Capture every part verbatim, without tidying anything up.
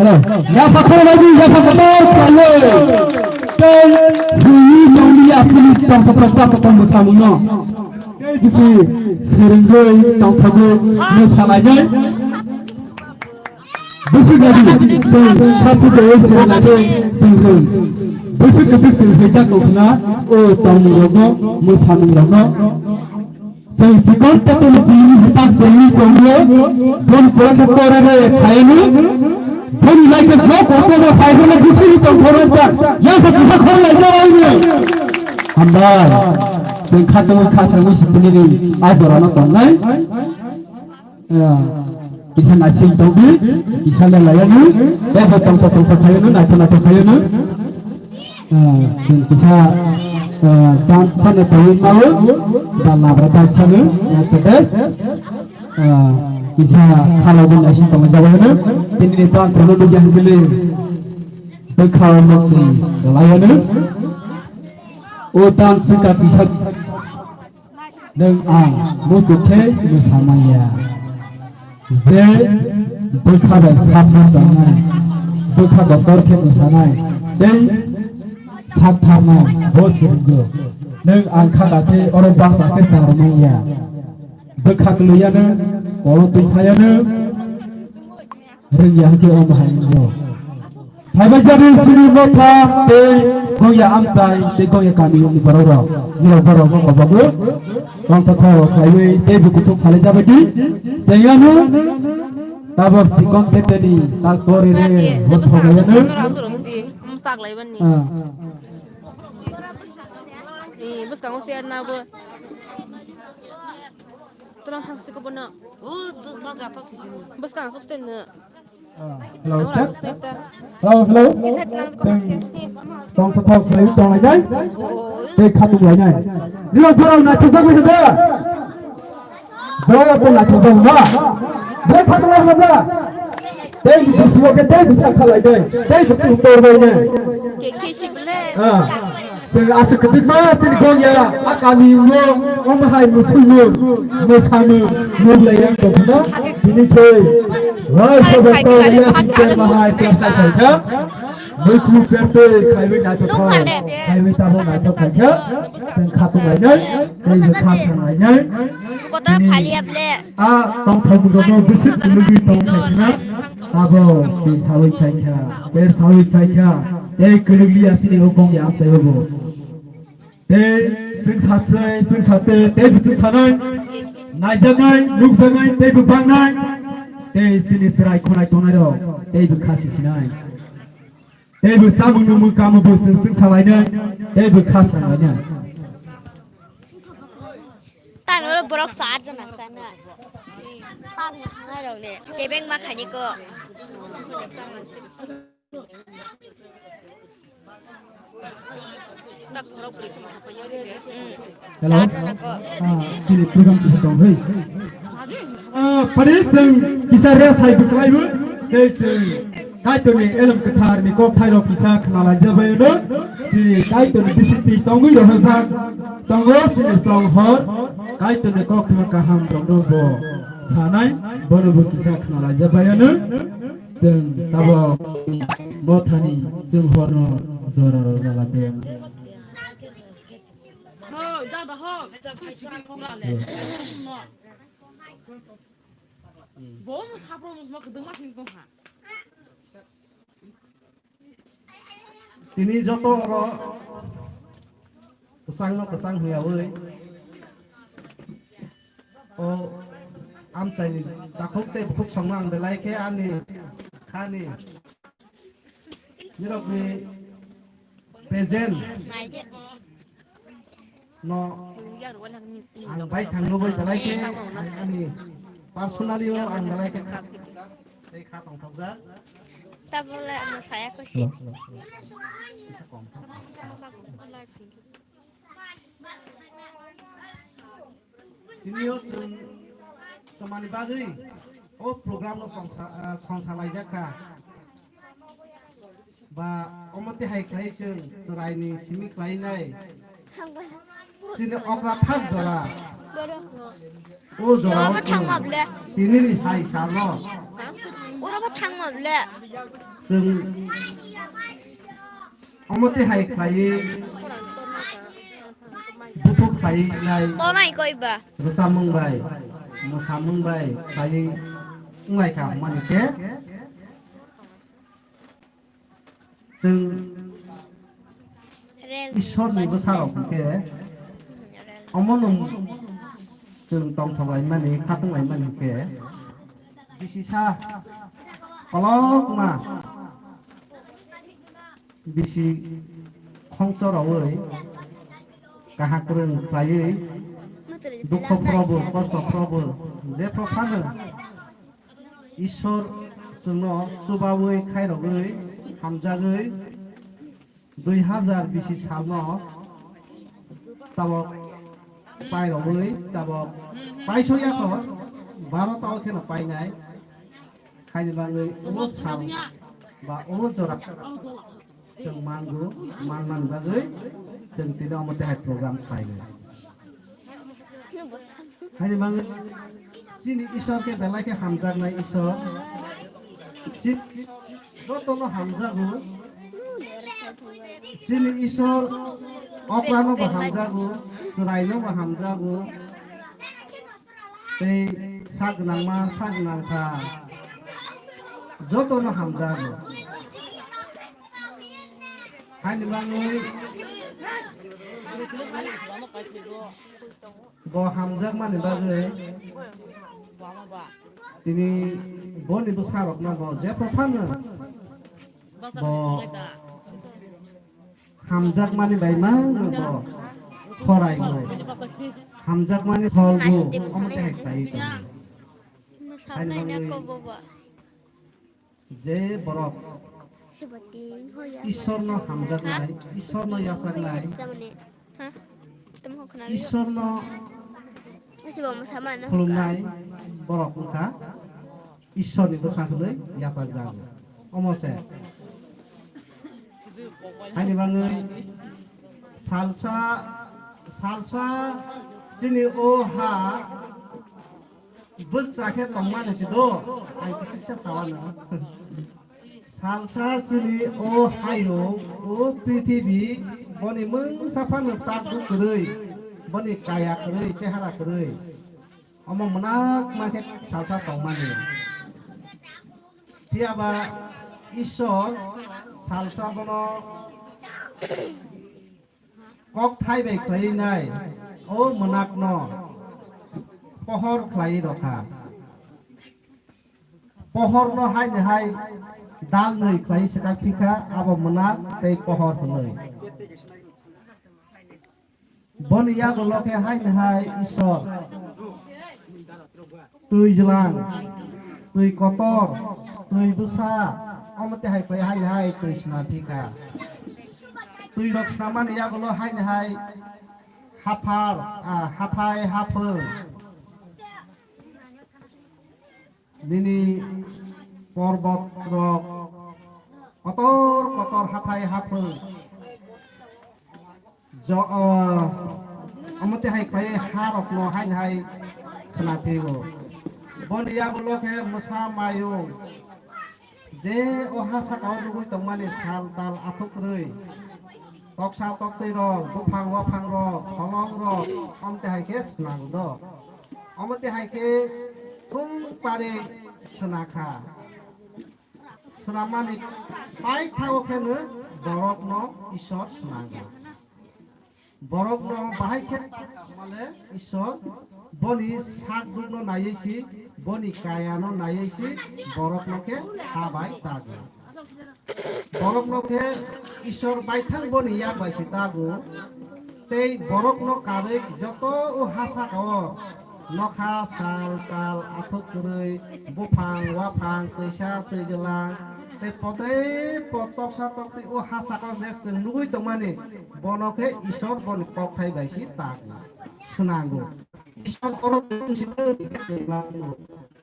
Hello. Yapha khoroknai di, yapha kotor khlaio. Tei bui tongli asli tongthok tongthok tongthok bwsamungo. Tei bisi swrwngwi tongthogwi mwsalainai. Bwswk nadi, chwng saphuru tongwi swrwngnaikhe swrwng. Bwswk kwthwk chwng phaijak tongkhna o tongmungrokno, mwsamungrokno. Chwng chikon tei tei chini jitak chwngni tongwi, boni pore khe kore re phaiwi, boni lai khe jo koko bo phai hwnwi bisini tong khorok ta, yang khe kisa khor lai ja rai ni. Hambai, chwng kha tongwi kha sangwi sitini ri, a jora no tongnai. Ah, kisa naising tongdi, kisa le layani, tei bo tongtho tongtho phaiwi no, naitho naitho phaiwi no. Ah, chwng kisa, ah, dance phano tongwi mao, da labra dance phano, ah, to best. Ah, kisa khalo bo naising tongwi jago hwno. Tini ni dance phano nukya hwnkhe le, bwkha o mokti layano. O dance ka kisa nwng ang muchuk khe mwsa manya. Je bwkha bai saphar tongnai, bwkha kotor khe mwsanai, tei satharnai bo swrwngno. Nwng ang kha da khe oro basa khe sa rwmani ya. Bwkha kwlwi yano, kolo twi phai yano, rwng ya hwnkhe omo hai wngno. Phaibai jani chini motha tei gongya amchai tei gongya kami ni borok rok, ni rok borok no kobogo. Tongthothok khlaiwi tei bukuthuk khalai jabai di. Chengya no tabok chikon tete ni tal kori re host khlaiya no. Ah. Ni bwskango chair na bo. Twlang thang siko bono. Bwskang sok sten no. Ah, hello, check. Hello, hello. Tong thok thok khlai tong lai nai. Tei khatung lai nai. Nino borok naithok jak bai da. Borok bo naithok jak ba. Borok khatung lai ba. Tei ni bisi o ke tei bisi khalai dei. Tei butu tor bai nai. Ke khesi bele. Ah. Chwng aswk kwbangma chini gongya, a kami o, omo hai mwswimung, mwsamung, mung lai yang tongphano, bini thwi. Rai sobo to ya sikya mahai kwrwngsa khaikha, mwkhwlwng pertwi khaiwi naithok kha, khaiwi tabuk naithok khaikha, chwng khatung lainai, tei je kha thang lainai. Kotor phaliya ble. A tongthokmung rokno bwswk kwlwgwi tong khaikha, abo tei sawi khaikha, tei sawi khaikha, tei kwlwgliya sini o gongya amchai obo. Tei chwng satsai, chwng sate, tei bwswk sanai, naijaknai, nukjaknai, tei bo bangnai, tei sini chwrai khonai tongnai rok, tei bo khasi sinai. Tei bo samung nungmung kamo bo chwng chwng salainai, tei bo kha salainai. Tano borok sa arjana tano. Tamo sanai rok ne. Kebeng ma khani ko. Tak borok bwrwi khe mwsa painani de. Hello. Ah, chini program kisa tong hei. Ah, pari chwng kisa rest hai bwklai bo. Tei chwng Kaitorni elem kwtharni kokthairok kisa khna laijak bai no. Chini Kaitorni bisingtwi chongwi rohorjak tongo chini chonghor. Kaitorni kokthaima kaham rokno bo sanai, bono bo kisa khna laijak bai no. Chwng tabok mothani chwng horno jora rwjala de. Bo no sapro musma kwdwngma thwng tongkha. Tini joto oro kwchangno kwchang huyawi o amchaini takhuk tei bukhuk songno ang belai khe ani khani nirokni present no ang bai thangno bai belai khe ani personally o ang belai khe tei kha tongthokjak. Tabole ano saya ko si. Tini o chwng tamani bagwi o program no songsa-, ah, songsa laijak kha. Ba omo tei hai khlai chwng chwraini simi khlainai. Chini okra thak jora. O jora o chwng tinini hai salo. Oro bo thangma ble. Chwng omo tei hai khlai buthuk khlai nai. Tonai koi ba. Rwchapmung bai, mwsamung bai khlai wnglai kha hwnmani khe. Chwng Rel Ishorni bwsarok hwnkhe omono chwng tongthok laimani, khatung laimani hwnkhe bisisa kolokma bisi khongchorowi kaham kwrwng khlaiwi dukho phrobo, kosto phrobo, jephru phano Ishwar chwngno chubawi khairogwi hamjagwi dui hazar bisi salno tabok pairogwi tabok paisok yakho baro tao kheno painai. Haini bagwi o sal ba o jora chwng mango, manmani bagwi chwng tini omo tei hai program khlaio. Haini bagwi chini Ishwar khe belai khe hamjaknai Ishwar. Chi-, jotono hamjago. Chini Ishwar okrano bo hamjago, chwraino bo hamjago. Tei sak nangma, sak nangkha jotono hamjago. Haini bagwi bo hamjakmani bagwi tini boni bwsarokno bo jephru phano bo hamjakmani bai mano bo Khoraino hamjakmani pholbo omo tei hai khlai tong. Haini bagwi je borok Ishorno hamjaknai, Ishorno yachaknai, Ishorno khulumnai borok wngkha Ishorni bwsa hwnwi yachakjago. Omo se. Haini bagwi salsa, salsa chini o ha bwkcha khe tongmani se do, hai kisa se sawano. Salsa chini o hayo, o prithibi, boni mungsa phano takbu kwrwi, boni kaya kwrwi, chehara kwrwi. Omo mwnakma khe salsa tongmani. Phiya ba Ishwar salsa bono kokthai bai khlai nai, o mwnakno pohor khlai rokha. Pohorno haini hai dal nwi khlai swkak phikha, abo mwnak tei pohor hwnwi. Boni yagulo khe haini hai Ishwar. Twi jwlang, twi kotor, twi bwsa, omo tei hai khlai hai hai twi sna thika. Twi rok snamani yagulo haini hai haphar, ah, hathai haphwng. Nini porbot rok kotor kotor hathai haphwng. Jo, ah, omo tei hai khlai ha rokno haini hai khna phio. Boni yagulo khe mwsa mayung. Je o ha saka o nugwi tongmani sal tal athuk kwrwi. Toksa toktwi rok, buphang waphang rok, holong rok, omo tei hai khe swnang do. Omo tei hai khe thung pari swnakha. Swnamani paithago kheno borokno Ishwar swnamjak. Borokno bahai khe ta male Ishwar boni sak dukno naiwi si, boni kayano naiwi si borokno khe ha bai tago. Borokno khe Ishwar baithang boni yak bai si tago. Tei borokno karwi joto o ha saka o nokha, sal, tal, athuk kwrwi, buphang, waphang, twisa, twijwlang, tei potrei pot toksa toktwi o ha saka o je chwng nugwi tongmani, bono khe Ishwar boni kokthai bai si tago, swnango. Ishwar oro tong si tong,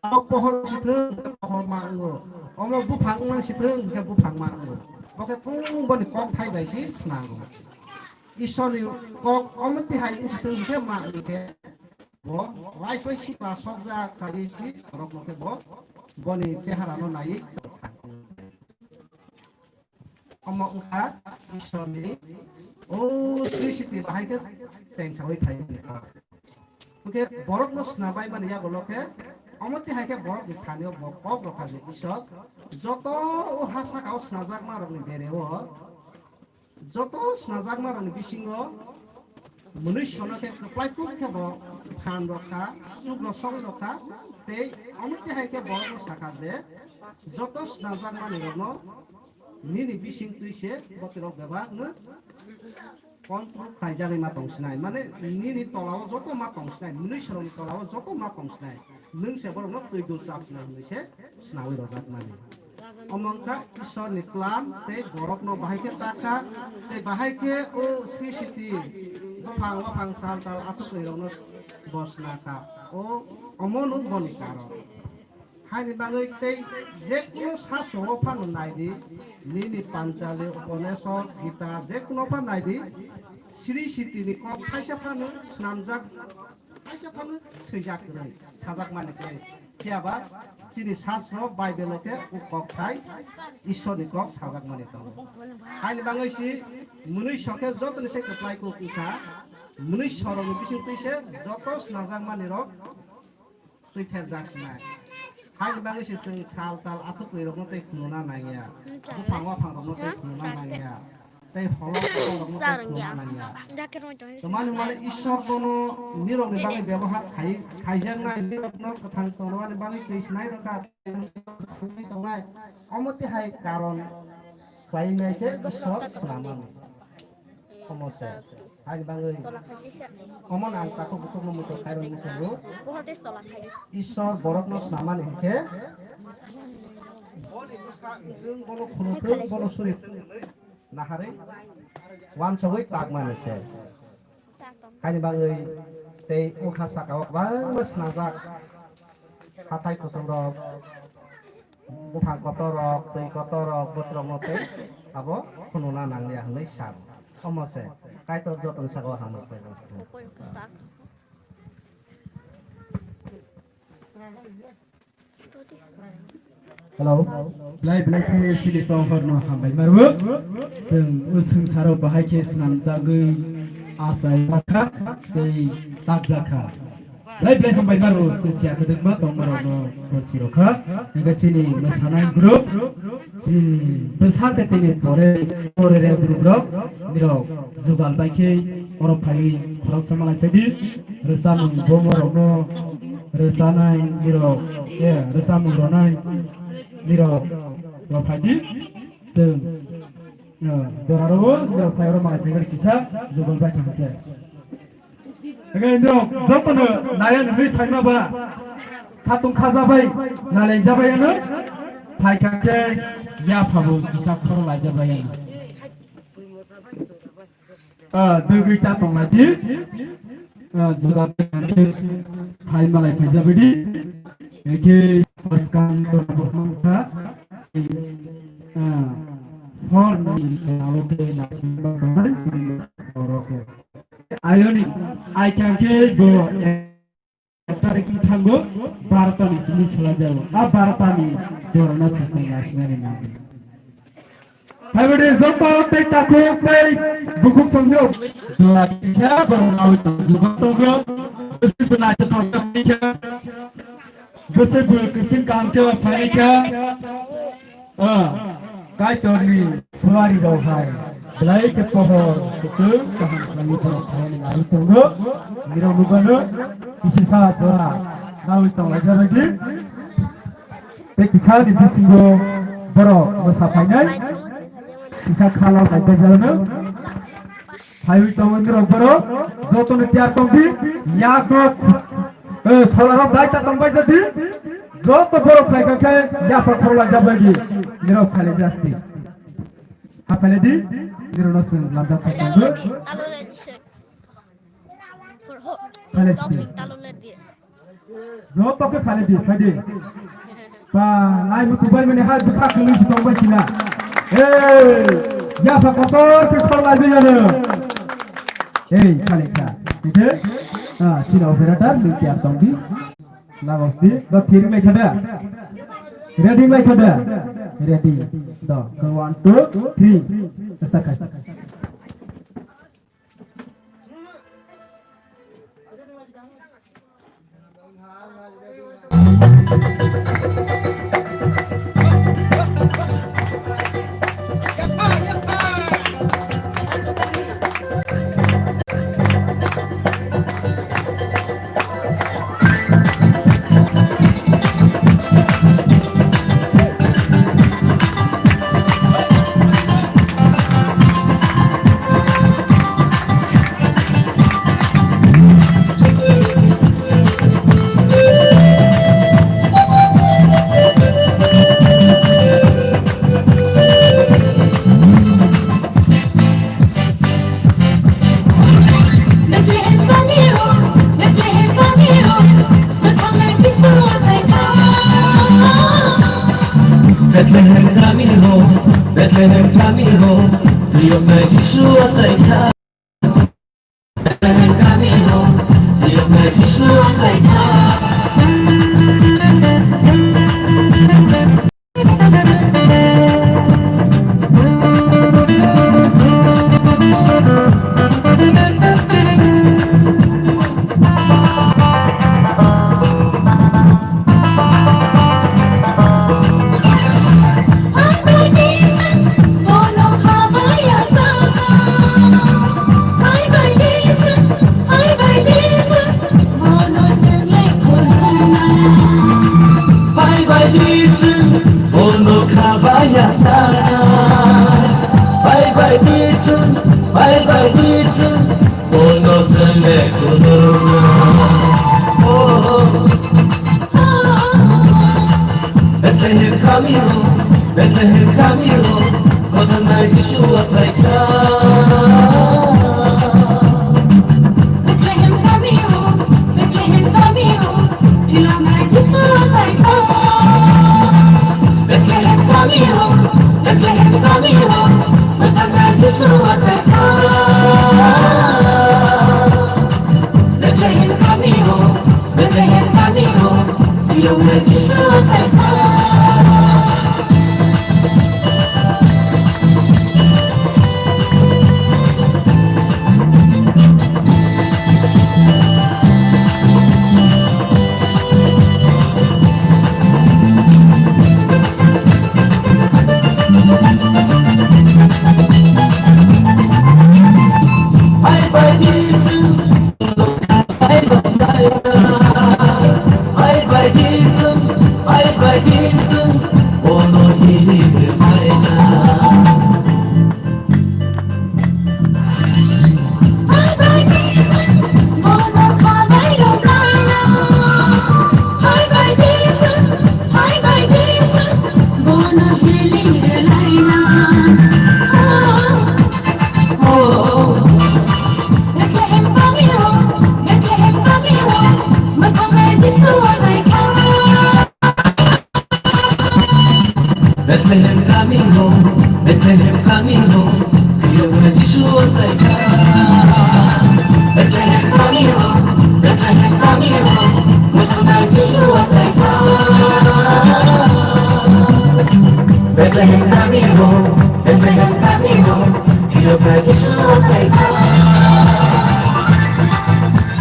abo pohor si thung, pohor ma wngo. Omo buphang wng si thung, hwnkhe buphang ma wngo. Bo khe thung boni kokthai bai si swnango. Ishorni kok omo tihai wng si thung hwnkhe ma wng khe bo raisoi sikla sokjak khlaiwi si borokno khe bo boni cheharano naiwi. Omo wngkha Ishorni o srishti bahai khe chengsawi phaimani kok. Hwnkhe borokno sna bai mani yagulo khe omo tihai khe borokni thani o bo kok rokha je Ishor joto o ha saka o snajakma rokni bere o Joto snajakma rokni bisingo mwnwi sono khe kwplai kuk khe bo phan rokha, chuk rok song rokha, tei omo tihai khe borokno sakha je, joto snajakmani rokno nini bising twi se botirok bebak no control khlaijagwi ma tong sinai, mane nini tolao joto ma tong sinai, mwnwi sorokni tolao joto ma tong sinai, nwng se borokno twi dul chap sinai hwnwi se snawi rojak mani. Omo wngkha Ishwarni plan tei borokno bahai khe ta kha, tei bahai khe o srishti buphang waphang sal tal athuklwi rokno bo sna kha. O omono boni karon. Haini bagwi tei jekuno sasro o phano nai di, nini Panchali, Upanishad, Gita jekuno phan nai di, srishti ni kok thaisa phano snamjak. Kaisa phano swijak kwrwi, sajak mani kwrwi. Phiya ba chini sasro Bible o khe o kok khai Ishwarni kok sajak mani tongo. Haini bagwi si mwnwi sokhe jotoni se kwplai kuk wngkha, mwnwi sorokni bising twi se joto snajak mani rok twi therjak sinai. Haini bagwi se chwng sal tal athuklwi rokno tei khwnana nangya. Buphang waphang rokno tei khwnana nangya. Tei holong kotor rokno tei khwnana nangya. Tamani mani Ishwar bono nirokni bagwi bebohar khai, khaijaknai, nirokno kwthang tongnani bagwi twi sinai rwkha, tongnai. Omo tihai karon khlainai se Ishwar swnamani. Omo se. Haini bagwi tola khaitisa. Omo nang takhuk bukhukno muitu khairok muchungo. Bohol tes tola khai. Ishwar borokno snamani hinkhe boni bwsa wng bono khulumtwng, bono suri naharwi wansogwi takmani se. Haini bagwi tei ukha sakao kwbangma snajak hathai kuchungrok, buphang kotorrok, twi kotorrok, botrokno tei abo phunukna nangliya hwnwi sa. Omo se Kaitor jotoni sakao hamrwk khlaijak. Hello. Belai belai khe chini sohorno hambai maro. Chwng o swngcharo bahai khe snamjagwi achai jakha tei takjakha. Belai belai hambai maro se siya kwdwkma tongmarokno bo sirokha. Hingkhe chini mwsanai group, chini bwsa tei tini pore pore re group rok nirok jugal bai khe oro phaiwi khoroksa malai thedi. Rwchapmung bomorokno rwchanai nirok, eh, rwchapmung ronai nirok rok phai di. Chwng, eh, joraro nirok phai oro malai phai kisa jugal bai chang khe. Ege nirok jotono naya nungwi phaima ba khatung khajabai nalai jabai ano phai kha khe yaphabo kisa khoro lai jabai ano. Ah, dugwi ta tonglaidi. Ah, juda tonglaidi. Phai malai phai jabidi. Eke paskan jora bohong kha. Ah, hor ni aloke na oroke. Ayoni, ai kangke bo Tarik thango barota ni simi sala jago. A barota ni jorano sising asmani nang. Habide joto tei takhuk tei bukhuk songjok. Dua kisa barona wita juga togo. Besi bena kita kisa. Besi bu kising kam ke faika. Ah, Kaitorni phuari rok hai belai khe pohor kwchwng kaham khlaiwi borok khlaina nai tongo. Nirok nukgano kisisa jora nawi tonglaijak di. Tei kisani bisingo borok bwsa phainai kisa khala bai baijakno phaiwi tongo nirok borok jotono tiyar tongdi. Yak rok, eh, solarok bai ta tongbai jadi. Joto borok phai kha khe yapha khorok lai jabai di. Nirok phai lai jasti. Ha phai lai di. Nirok no sing lamjak thang thang. Phai lai di. Joto khe phai lai di, phai di. Ba, nai musu bai mani ha bwkha kwlwi si tong bai sina. Hey, yapha kotor khe khorok lai bai ano. Hey, phai lai kha. Ite, ah, sina operator ni tiar tong di. Lagos di, do thir lai khada. Ready lai khada. Ready. Do, one, two, three. Start khai. Bethlehem kami ho, Bethlehem kami ho, riyoknai Jisu achai kha. Bethlehem kami ho, riyoknai Jisu achai kha. Bye bye di chwng, bono khabaya sana. Bye bye di chwng, bye bye di chwng, Bethlehem kamio, Bethlehem kamio, Gothangnai Jisu achaikha. Bethlehem kamio, Bethlehem kamio, Gothangnai Jisu achaikha. Bethlehem kamio, Bethlehem kamio, Gothangnai Jisu achaikha. Bethlehem kamio, Bethlehem kamio, Gothangnai Jisu achaikha. Bethlehem kamio, Bethlehem kamio, Gothangnai Jisu achaikha. Bethlehem kamio, Bethlehem kamio, Gothangnai Jisu achaikha. Bethlehem kamio, Bethlehem kamio,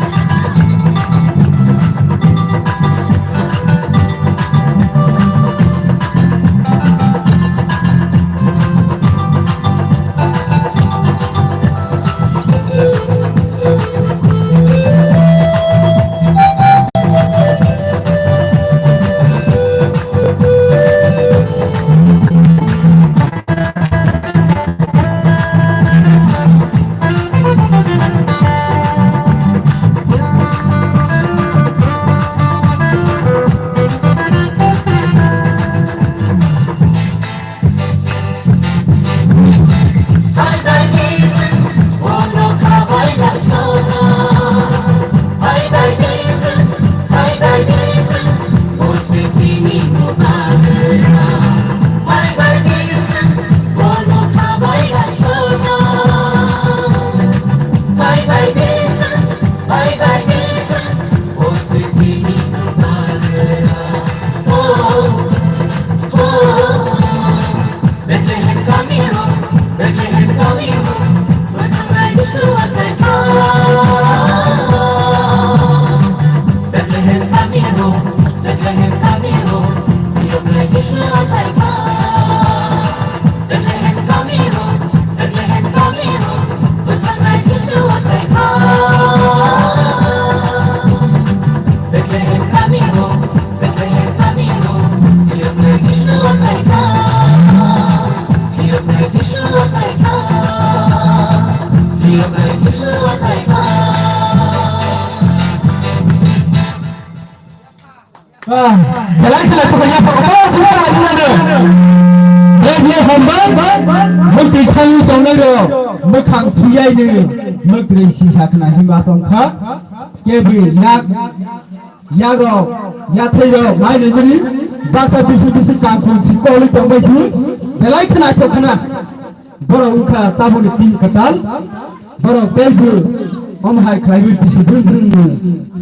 Gothangnai Jisu achaikha. Bethlehem kamio, Bethlehem kamio, Gothangnai Jisu achaikha. Bethlehem kamio, Bethlehem kamio, Gothangnai Jisu achaikha. Bethlehem kamio, Bethlehem kamio, Gothangnai Jisu achaikha. Bethlehem kamio, Bethlehem kamio, Gothangnai Jisu achaikha. Gothangnai Jisu achaikha. Gothangnai Jisu achaikha. Ah, belai khe lai khe ya, photo khe lai khe lai. Eh, biya hambai, mukti thangu tongnai rok, mwkhang suyaini, mukti sisa khna hima songkha, kebi yak, yak rok, yathai rok, mai ni mani, baksa bisi bisi kangkung si koli tongbai si, belai khna chok khna. Borok wngkha tabukni tin kwtal. Borok teibo omo hai khlaiwi bisi brwng brwngno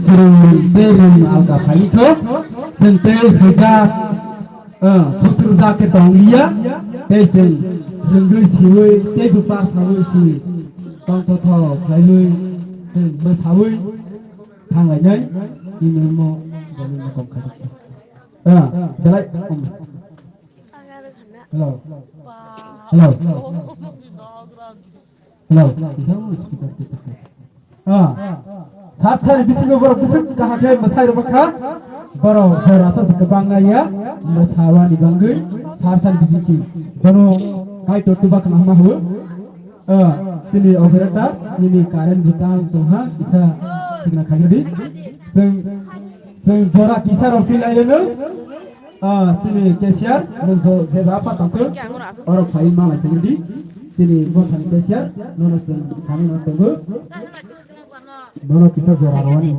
swrwngmung tei rwngmung alka phaikhe, chwng tei hwjak, ah, khosrwjak khe tong liya. Tei chwng rwngwi siwi teibo par sawi si tongthotho khlaiwi chwng bwsawi thanglainai. Tini omo bwlwino tongkha. Ah, belai. Hello. Hello. Hello. Ah. Sat sani bisingo borok bwswk kaham khe mwsai rwbakha. Borok jora sa se kwbang naiya. Mwsawani bangwi sat sani bisingchi. Bono Kaitor chuba khna hama hwo. Ah, sini operator, nini current butang tongha, kisa sina khajadi. Sing, sing jora kisa rok philai reno. Ah, sini cashier, nung so jeba apa tangko. Oro phai malai tangdi. Sini bo thani cashier, nono sing sami no tonggo. Nono kisa jora rwani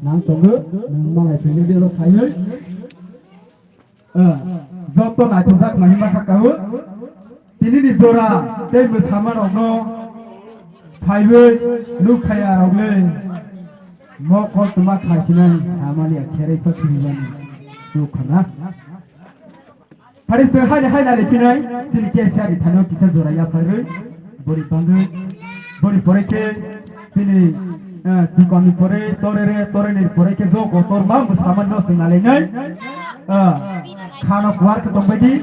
nang tonggo, nung malai tangdi oro phai hoi. Ah, joto naithokjak nai ma kha kau. Tini ni jora tei bwsama rokno phaiwi nuk khaya rok le mokol tuma khaisinai samani a kherai pha khiribani nuk khana. Phari se hai hai nali phinai sini kesa ni thano kisa jora ya pharwi bori bangwi bori pore khe sini, eh, sikon ni pore tore re tore ni pore khe jo kotor ma bwsama no sing nalai nai. Ah, khano kuar khe tongbaidi.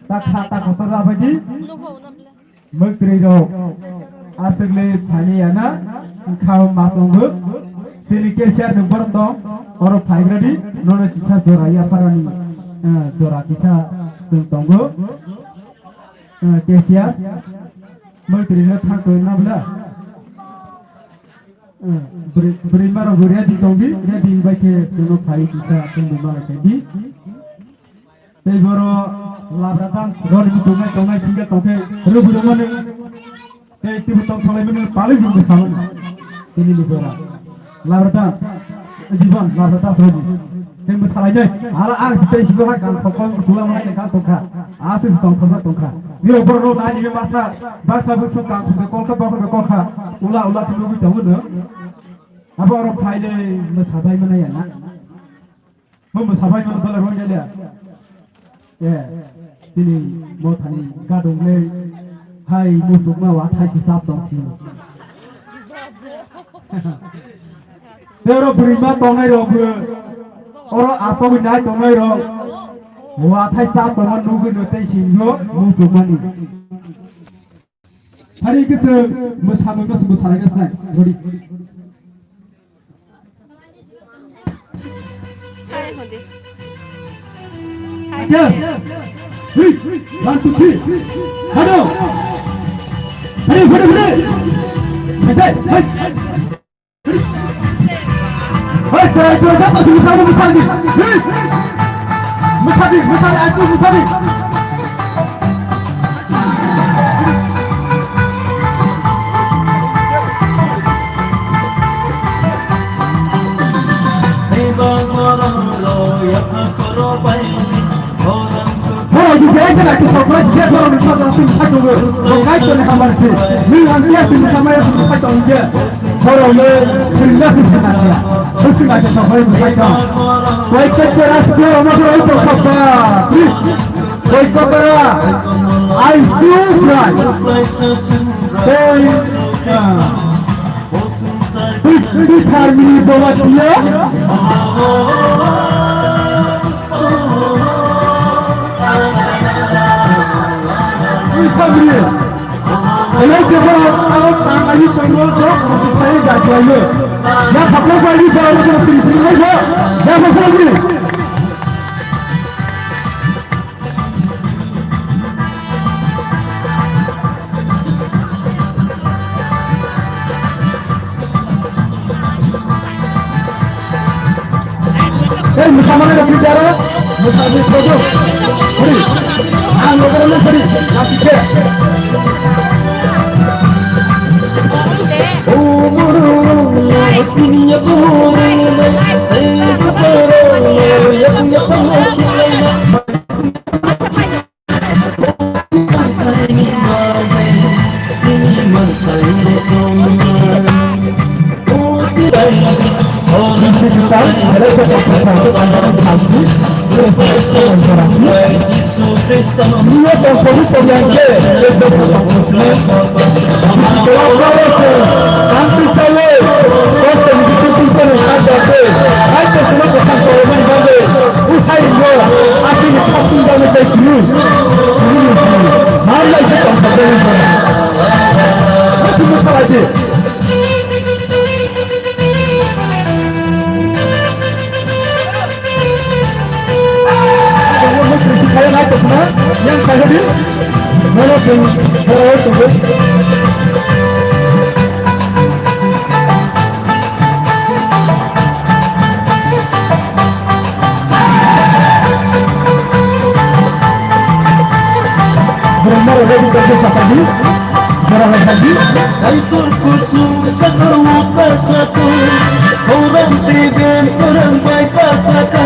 Ta kha ta kosor la baidi. Mwtri rok aswkle phani yana kha masongo. Sini cashier ni borok tong oro phaigradi nono kisa jora ya pharani, eh, jora kisa sung tongo. Eh, cashier mwtri no thang tong na bla. Eh, bri, bri maro buri adi tongdi, adi bai khe sunu phai kisa tongdi mara khe di. Tei boro labra dance roni muchungnai tongnai single tongkhe rwbwrwmani. Tei twibo tong thanglaimani palwi bumbo samani. Tini ni jora. Labra dance. Jiban labra dance roni. Jengbo salainai. Ala ang sitei sibo ha gang khokol sula mana ke gang tongkha. Aswk tong thangsa tongkha. Niro boro nai ni masa. Basa busu gang khokol ka bokol ka kokha. Ula ula tini nugwi tongo no. Abo oro phaile mwsabai mana ya na. Bo mwsabai mano dole rong ya le. Eh, sini mo thani gadong le. Hai musuk ma wa thai si sap tong si. Tero bwrwi ma tongnai rok bo. Oro asogwi nai tongnai rok. Wa thai sap tongma nugwi no tei si yo musuk mani. Hari kisa mwsamwi no mwsalai gasnai. Ready. Yes. Hey, one, two, three. Hello. Hey, hey, hey. Hey, hey. Hey, serai dua jatuh si musal musal ni. Hey. Musal ni, musal ni, aku musal ni. Borok ni belai belai khe surprise je borok ni sajak twi sai tongo. Bo kaitor ni hamar se. Ni ang sia sing samaya sing sai tong je. Borok le sing na sing sana ya. Bo sing aja tong bai sai tong. Koi kaitor as borok no borok tong kha ba. Koi kaitor ai su brai. Koi, ah. Bithar ni jawab dia. Bithar ni. Helai kebal ang tang ayu tanglo jo, bithar ni jawab dia. Ya, pakar bali baru tu sini sini ayo. Ya, pakar ni. Hey, musamane rok ni jaro, musamane rok. Hari, ang logo rok hari, lati ke. Oh, moro, sini ya, moro, hey, moro, ya, ya, moro. Uthai no, asini thapung jani tei kunu, kunu ni sini, mar lai se tong thap jani tong. Asini salai di. Yang kaya nai tong na, yang kaya di. Mana sing, kaya sing. Kaitor kusung sakao kasako, orang teben orang bai kasako.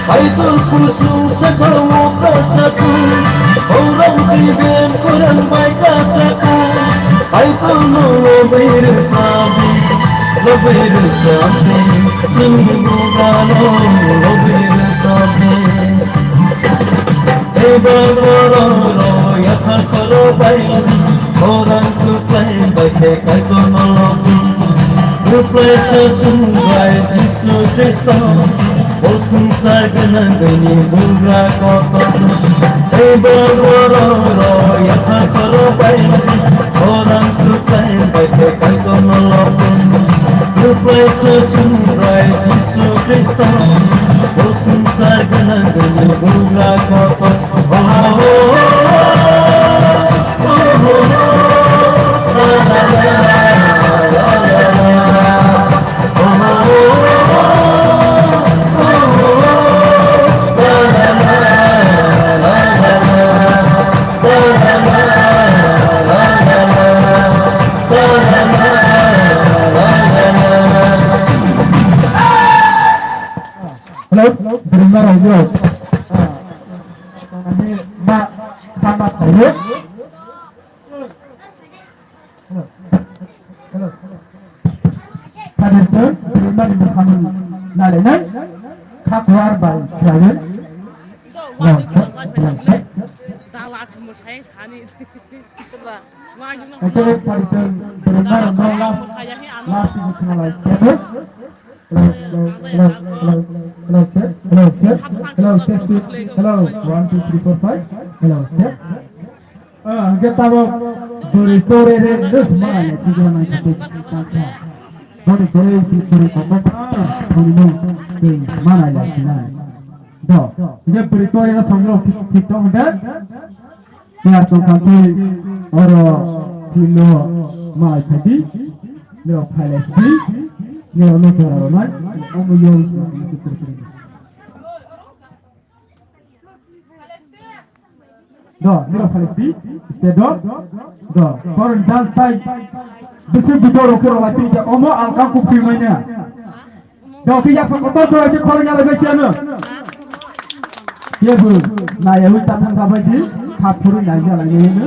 Kaitor kusung sakao kasako, orang teben orang bai kasako. Kaitor no lobir sabi, lobir sabi, sini bugano lobir sabi. Eba borok rok yathar khoro bai, khorang kwplai bai khe Kaitor no lobu. Kwplai se sung bai Jisu Khristo, o swngchar gwnang bini bugra kotor. Eba borok rok yathar khoro bai, khorang kwplai bai khe Kaitor no lobu. Kwplai se sung bai Jisu Khristo, o swngchar gwnang bini bugra kotor. Hello, Bwrwima Rao. Ani ma, ma, ma, hello. Hello. Hello. Sadar tu, Bwrwima ni bwkhang nalainai. Kha kuar bai chayun. Hello, hello, hello. Ante paritan Bwrwima Rao last, last ni bwkhang nalai. Hello, hello, hello, hello, hello, check, hello, check, hello, check, check, hello, one, two, three, four, five, hello, check. Ah, hingke tabok bwrwi tore re nus manai ya, tigla nai site tangsa. Boni tore si bwrwi kotor, boni no, se manai ya, sinai. Do, hingke bwrwi tore no songrok thik, thik tong hingke. Kiyar tongkha khe oro phino mai khaidi, nirok phailai sidi, nirok no jora rwnai, omo yong sima khe sukuru kuru. Do, nirok phailai sidi, stay do, do, foreign dance tai, bisi bidor rok khe rwlai phiri khe omo alka kuphi mai na. Doki ya pha kotor to ase khoro nyalai bai siya no. Ye bu, na ya wi ta thang ka bai di, kha phuru na ya lai ye no.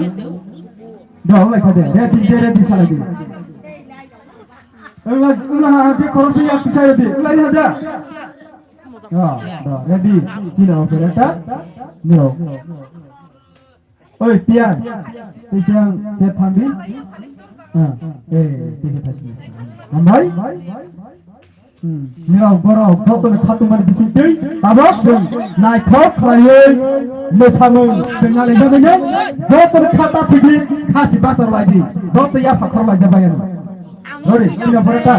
Do lai kha de, re di, re di sa lai di. Ula, ula ha ke khoro se ya kicha ye di, ula ya da. Do, do, re di, sino operator, no. Oi, Pian. Tei siang chet phan di. Ah, eh, tei khe thasi. Hambai? Hmm. Nirok borok joto ni khatung mani bising twi. Tabok chwng naithok khlaiwi mwsamung chwng nalai jagwi no. Joto ni khata thwidi khasi basar lai di. Joto ya phakhor lai jagwi ano. Rori, sino pore ta.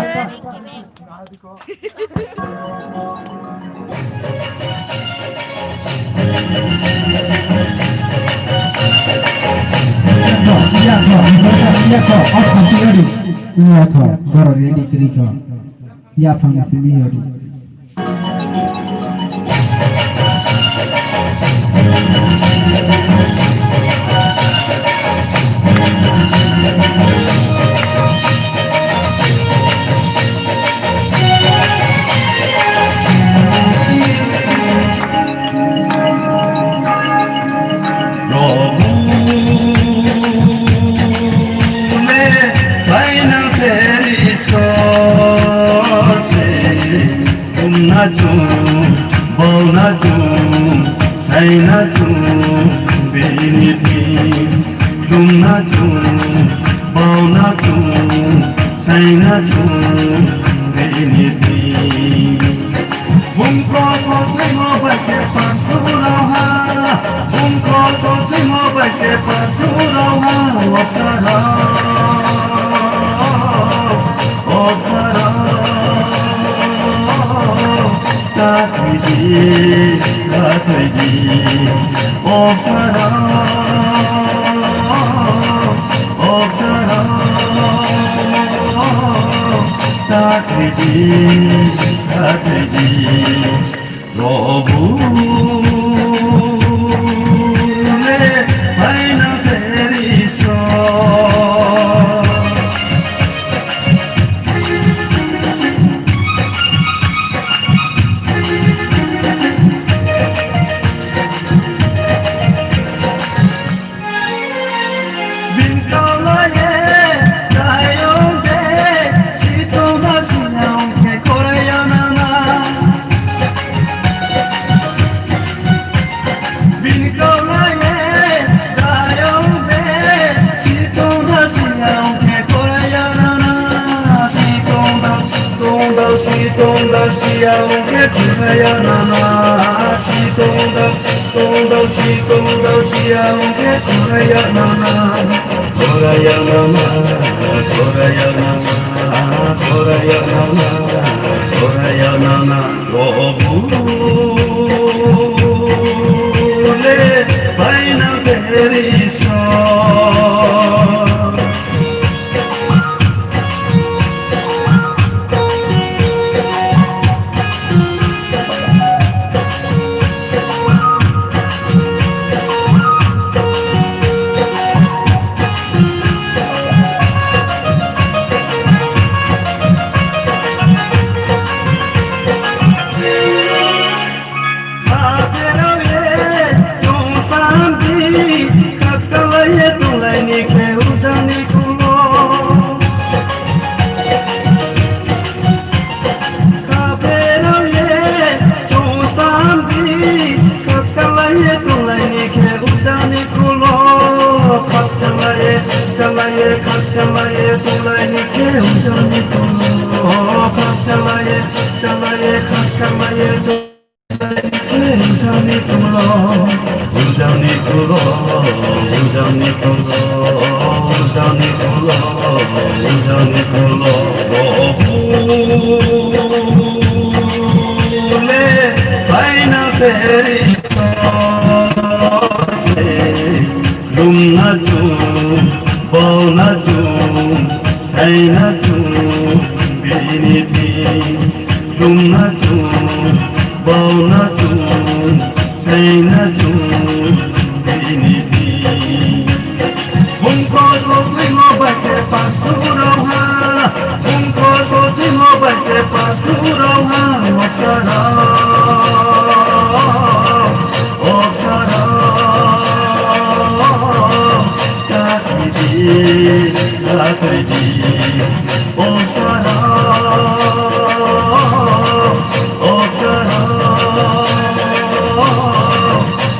Prabhu le baina teri sose, umna chum, bauna chum, saina chum, bini thi, umna chum, bauna chum, saina chum, bini thi. Bungko sotwimo bai se pasurao ha, bungko sotwimo bai se pasurao ha, opsarao, opsarao, ta thwidi, ta thwidi, opsarao, opsarao, ta thwidi, ta thwidi. Prabhu le baina teri so. Si tongda siya ungke khoraya nana, si tongda, tongda si tongda siya ungke khoraya nana. Khoraya nana, khoraya nana, khoraya nana, khoraya nana. Prabhu le paina teri so. Aterao ye, chwng sandi, khaksa lai ye, tong lai ni khe ujani kulo. Khaperao ye, chwng sandi, khaksa lai ye, tong lai ni khe ujani kulo. Khaksa lai ye, khaksa lai ye, khaksa lai ye, tong lai ni khe ujani kulo. Khaksa lai ye, khaksa lai ye, khaksa lai ye, tong Ujani kulo, ujani kulo, ujani kulo, ujani kulo, ujani kulo, o phule baina teri sose. Lumna chu, bona chu, saina chu, bini thi. Lumna chu, bona chu, saina chu, bini thi. Bungko sotwi mo bai se pak surau ha. Bungko sotwi mo bai se pak surau ha. Waksara. Oksara, takridi, takridi. Oksara, oksara,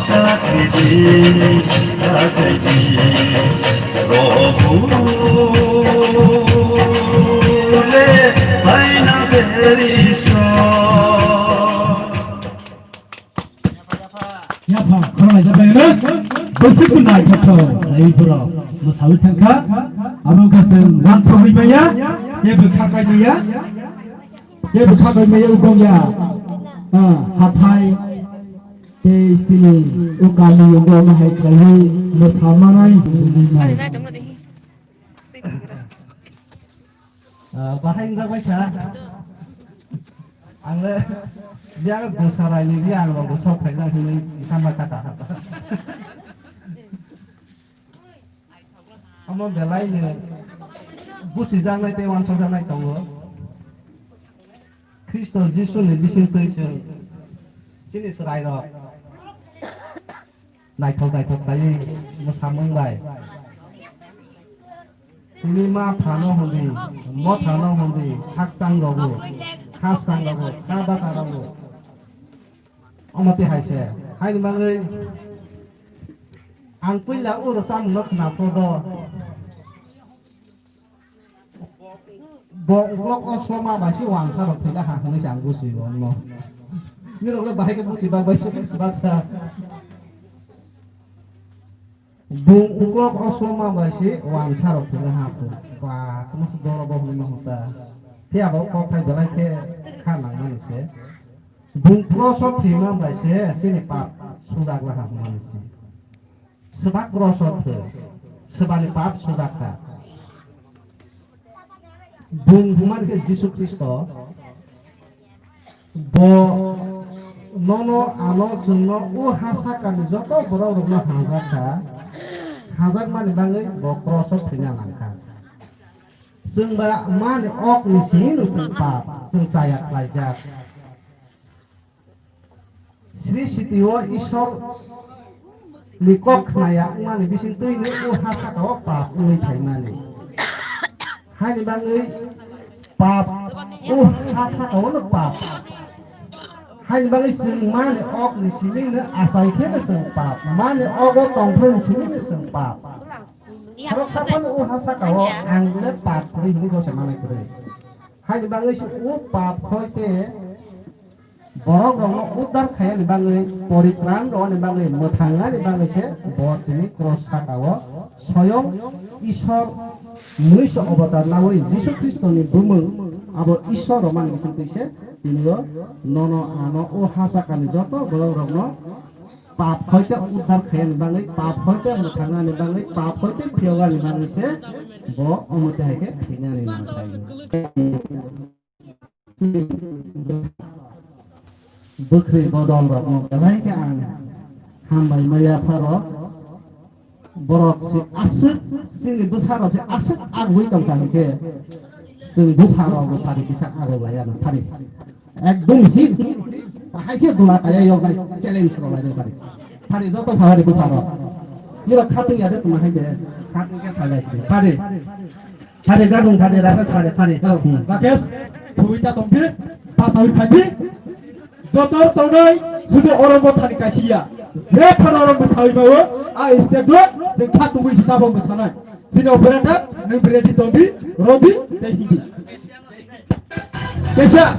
takridi, takridi. Prabhu le baina teri so. Yapha, khoroknai japai no. Bwswk bo naithothok, naithothok. Mwsawi thangkha. Abo wngkha chwng wansogwi maya. Kebo khapai maya. Kebo khapai maya, ugong ya. Ah, hathai. Tei chini o kami yongo ma hai khlaiwi mwsamanai. Ah, bahai wngjak bai kha. Ang le jang bwsa rai ni ang rok sok phai na hinwi sama kata. Omo belai ni busi jaknai tei wansok jaknai tongo. Khristo Jisu ni bising twi chwng chini chwrai rok. Naithok naithok khlaiwi mwsamung bai. Tini ma phano hwnwi, mo phano hwnwi, khakchang rogo, khakchang rogo, kha basa rogo. Omo twi hai se, haini bagwi ang puila uro chamungno khna phodo. Bo uklok o soma bai se wansa rok thwila ha hwnwi se ang busi o no. Nirok le bahai khe busi bak bai se baksa. Bo uklok o soma bai se wansa rok thwila ha phu. Ba, tamo se doro bo hwnwi ma hota. Phiya bo kok thai belai khe kha nang mani se. Bo prosot thwima bai se chini pap sujak la ha hwnwi se. Swbak rosot khe swbani pap sujak kha. Bung hwnmani khe Jisu Khristo, bo nono ano chwngno o ha sakani joto borok rokno hamjak kha, hamjakmani bagwi bo krosot thwina nang kha. Chwng ba mani ok ni simi no chwng pap, chwng chaya khlaijak. Sri Siti o Ishwar ni kok khnaya wngmani bising twi ni o ha saka o pap wngwi phaimani. Haini bagwi pap o ha saka o no pap. Haini bagwi chwng mani ok ni simi no achai khe no chwng pap. Mani ok o tongphai ni simi no chwng pap. Khoroksa phano o ha saka o ang le pap kwrwi hinwi gose manai kwrwi. Haini bagwi se o pap hoite borok rokno uddar khaiyani bagwi, poritran rwani bagwi, mwthangnani bagwi se bo tini cross saka o soyong Ishwar mwiso avatar nawi Jisu Khristoni bumung abo Ishwar rwmani bisingtwi se tini o nono ano o ha sakani joto borok rokno pap hoite uddar khaiyani bagwi, pap hoite mwthangnani bagwi, pap hoite phiyogani bagwi se bo omo tei hai khe thwinani mwthai. Bwkhri bodol rokno belai khe ang hambai maya pharo borok se aswk chini bwsa rok se aswk agwi tongkha hinkhe chwng bupha rok bo phari kisa ago laya no phari. Ekdom hit. Bahai khe dula kaya yoknai challenge rwlainai phari. Phari joto phari bupha rok. Nirok khatungya de tuma hai de. Khatungya phari. Phari. Phari gadung phari rasa phari phari. Oh, hmm. Rakesh, thubui ta tongdi, basawi phaidi. Joto tongnai, sudu oro bo thani kaisiya. Je phano oro bwsawi bawo, a step do, je khatungwi sitabo bwsanai. Chini operator, nwng ready tongdi, rodi, tei hindi. Kaisa.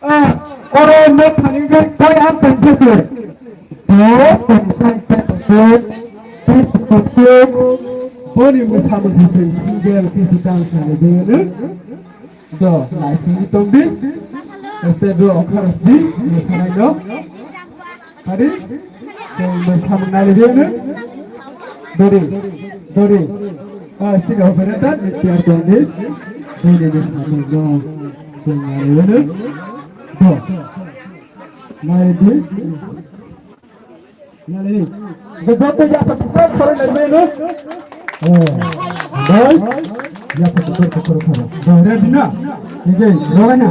Ah, oro nok thani khe koi ang tongsa se. Do tongsa khe tongsa. Tei se tongsa. Boni mwsamung hai se single khe se dance khlai de no. Do naisingwi tongdi. Este do okharos di mwsanai no. Hari, chwng bo samung nai le jeno. Dori, dori. Ah, sini operator, ni tiar dong di. Dori ni samung dong. Chwng nai le jeno. Do. Nai di. Nai di. Gobot ya pa tisar khore nai jeno. Oh. Doi. Ya pa tisar khore khore. Doi, ready na? Ni je, roi na.